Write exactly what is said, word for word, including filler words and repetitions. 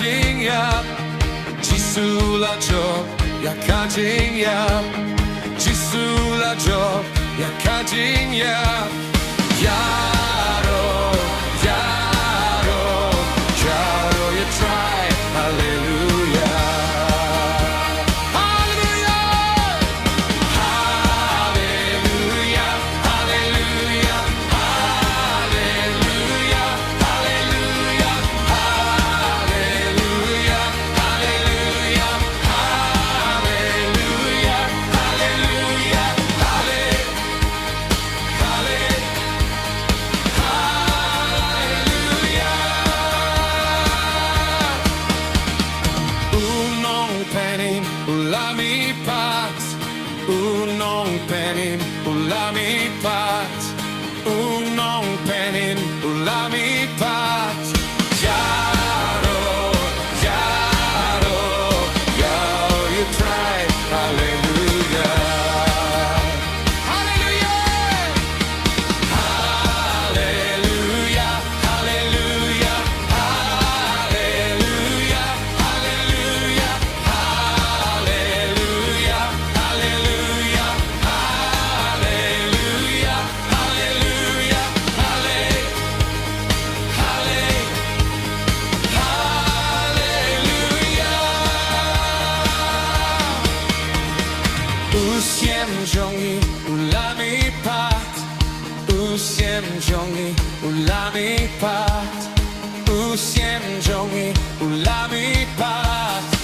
jingïap. Jisu la jop ïa ka jingïap. Jisu la jop ïa ka jingïap. Ïaroh, ïaroh, ïaroh ïa u Trai. Haleluia. Haleluia. Haleluia. Haleluia. Haleluia. U Nongpynim u la mih pat. U Nongpynim u la mih pat. U Nongpynim u la mih pat. Ïaroh, ïaroh, ïaroh ïa u Trai. Haleluia. Haleluia. Haleluia. Haleluia. Haleluia. U Siem jong ngi u la mih pat. U Siem jong ngi u la mih pat. U Siem jong ngi u la mih pat.